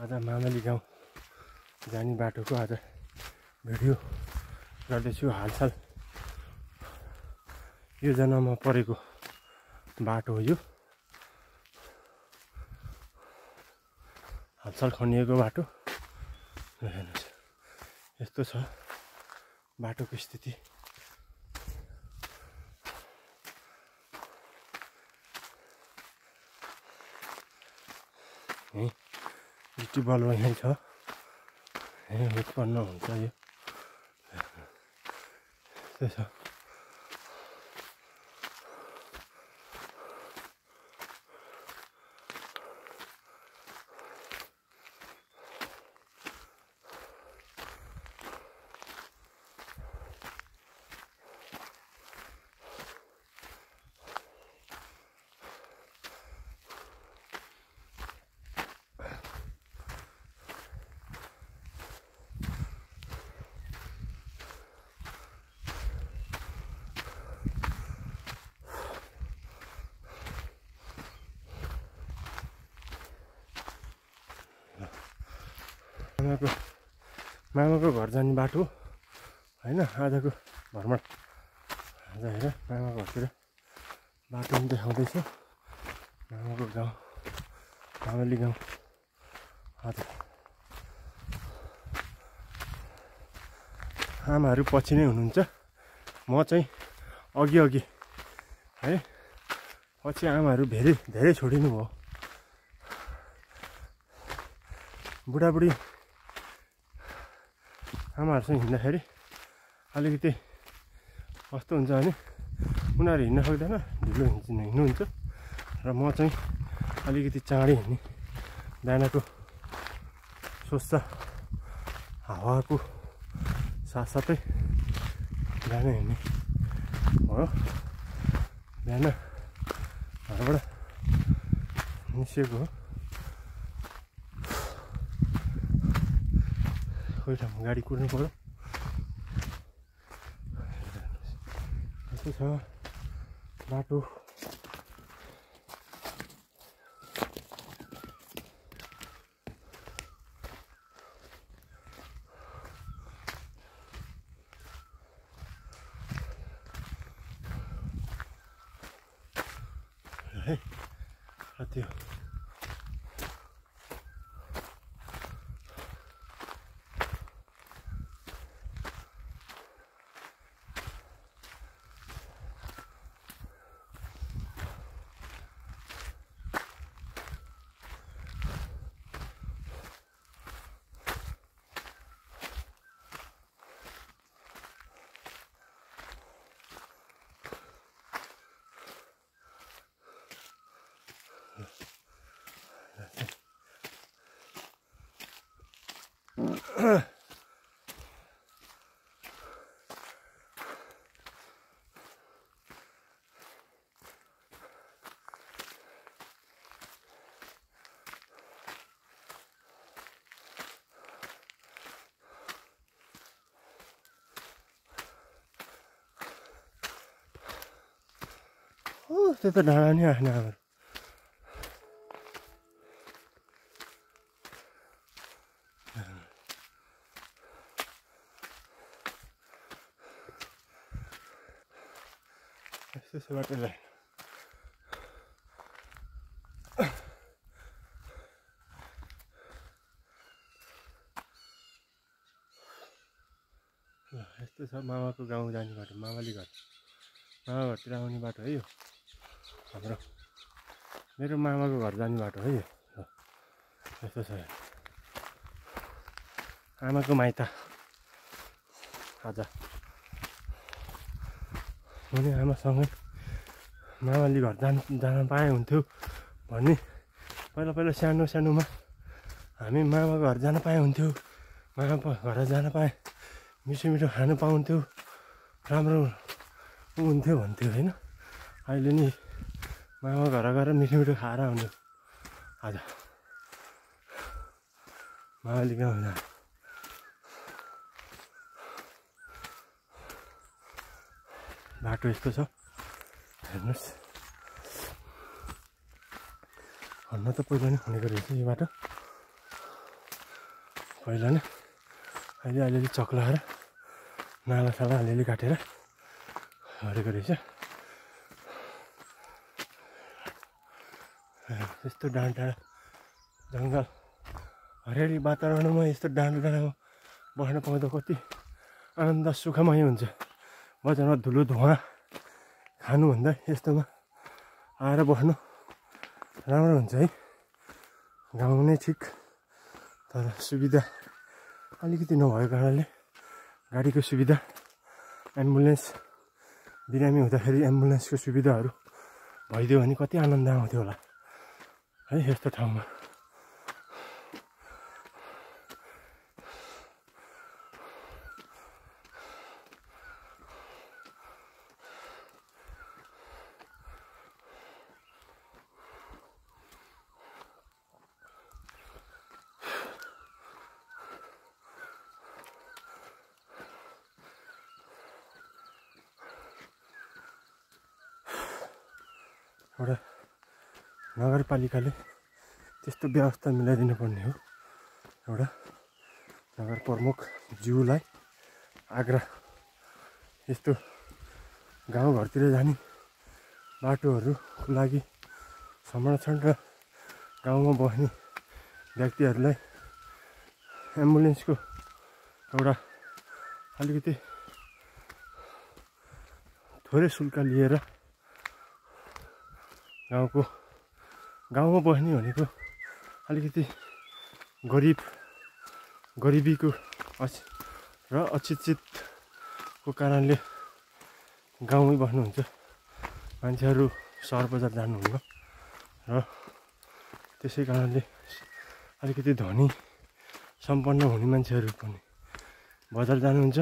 आज मामली गाउँ जाने बाटोको आज भिडियो गर्दैछु। हालसाल यो जन्ममा परेको बाटो हो यो। हालसाल खनिएको बाटो हेर्नुहोस्, यस्तो छ बाटोको स्थिति। गिटी बलुवा यहीँ छ, यहीँ उत्पन्न हुन्छ यो। यस्तो छ। मामाको घर जाने बाटो होइन आजको भ्रमण। आज हेर मामाको घरतिर बाटो पनि देखाउँदैछ। मामाको गाउँ मामली गाउँ। हजुर आमाहरू पछि नै हुनुहुन्छ, म चाहिँ अघि है। पछि आमाहरू धेरै छोडिनु भयो। बुढाबुढी आमाहरूसँग हिँड्दाखेरि अलिकति कस्तो हुन्छ भने उनीहरू हिँड्न सक्दैन, ढिलो हिँड्नुहुन्छ र म चाहिँ अलिकति चाँडै हिँड्ने। बिहानको स्वच्छ हावाको साथसाथै बिहान हिँड्ने हो। बिहान घरबाट निस्केको हो। कोही ठाउँमा गाडी कुर्नु पर्यो। यस्तो छ बाटो। है त्यो त्यो त डाँडा नै आफ्नो हाम्रो। यस्तो छ बाटो लाइन। यस्तो छ मामाको गाउँ जाने बाटो, मामाली घर। मामा घरतिर आउने बाटो है यो हाम्रो। मेरो मामाको घर जाने बाटो है यो। यस्तो छ आमाको माइत। आज मैले आमासँगै मामाली घर जान पाए हुन्थ्यो भन्ने। पहिला सानोमा हामी मामाको घर जान पाए हुन्थ्यो, मामाको घर जान पाए मिठो खानु पाउँथ्यो, राम्रो हुन्थ्यो भन्थ्यो होइन। अहिले नि मामा घर गएर मिठो खाएर आउनु। आज मामाली गाउँ जानु। बाटो यस्तो छ हेर्नुहोस्। खन्न त पहिला नै खनेको रहेछ यो बाटो। पहिला नै अहिले अलिअलि चक्लाएर नालासाला अलिअलि काटेर गरेको रहेछ। यस्तो डाँडा जङ्गल हरियाली वातावरणमा यस्तो डाँडामा बस्न पाउँदा कति आनन्द सुखमय हुन्छ। बजारमा धुलो धुवा खानुभन्दा यस्तोमा आएर बस्नु राम्रो हुन्छ है। गाउँ नै ठिक, तर सुविधा अलिकति नभएको कारणले गाडीको सुविधा, एम्बुलेन्स बिरामी हुँदाखेरि एम्बुलेन्सको सुविधाहरू भइदियो भने कति आनन्द आउँथ्यो होला है यस्तो ठाउँमा। एउटा नगरपालिकाले त्यस्तो व्यवस्था मिलाइदिनु पर्ने हो। एउटा नगर प्रमुख ज्यूलाई आग्रह, यस्तो गाउँघरतिर जाने बाटोहरूको लागि संरक्षण र गाउँमा बस्ने व्यक्तिहरूलाई एम्बुलेन्सको एउटा अलिकति थोरै शुल्क लिएर गाउँमा बस्ने भनेको अलिकति गरिबीको र अशिक्षितको कारणले गाउँमै बस्नुहुन्छ। मान्छेहरू सहर बजार जानुहुन्न र त्यसै कारणले अलिकति धनी सम्पन्न हुने मान्छेहरू पनि बजार जानुहुन्छ।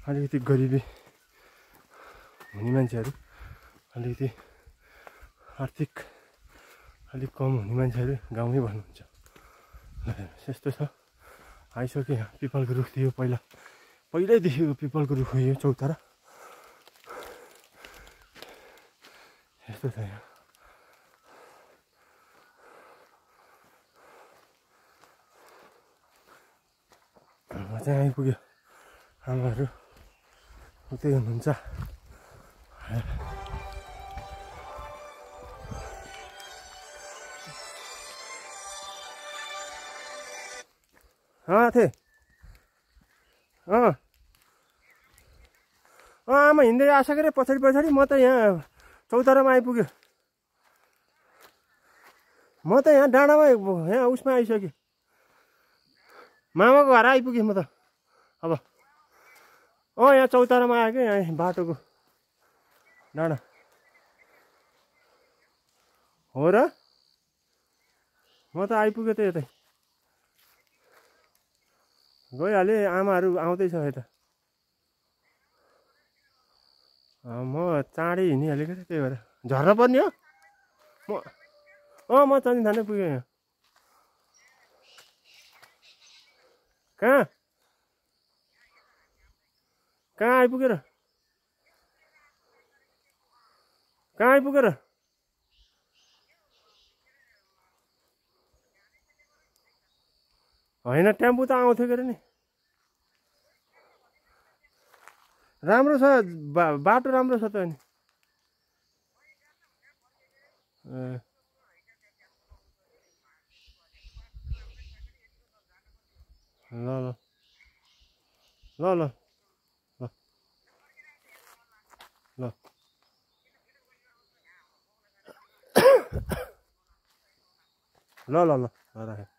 अलिकति गरिबी हुने मान्छेहरू, अलिकति आर्थिक अलिक कम हुने मान्छेहरू गाउँमै बस्नुहुन्छ। यस्तो छ। आइसक्यो यहाँ पिपलको रुख थियो, पहिल्यैदेखिको पिपलको रुख हो यो चौतारा। यस्तो छ यहाँ। चाहिँ आइपुग्यो, आमाहरू उतै हुनुहुन्छ। आमा हिँड्दै आइसक्यो रे पछाडि। म त यहाँ चौतारामा आइपुग्यो। म त यहाँ डाँडामा यहाँ उसमा आइसकेँ, मामाको घर आइपुगेँ म त। अब यहाँ चौतारामा आयो क्या, यहाँ बाटोको डाँडा हो र। म त आइपुगेँ त यतै, गइहालेँ। आमाहरू आउँदैछ यता। म चाँडै हिँडिहालेको थिएँ, त्यही भएर झर्न पर्ने हो। म चन्दी थानै पुगेँ। यहाँ कहाँ आइपुगेर होइन, टेम्पो त आउँथ्यो के अरे नि। राम्रो छ, बाटो राम्रो छ त नि। ल राखेँ।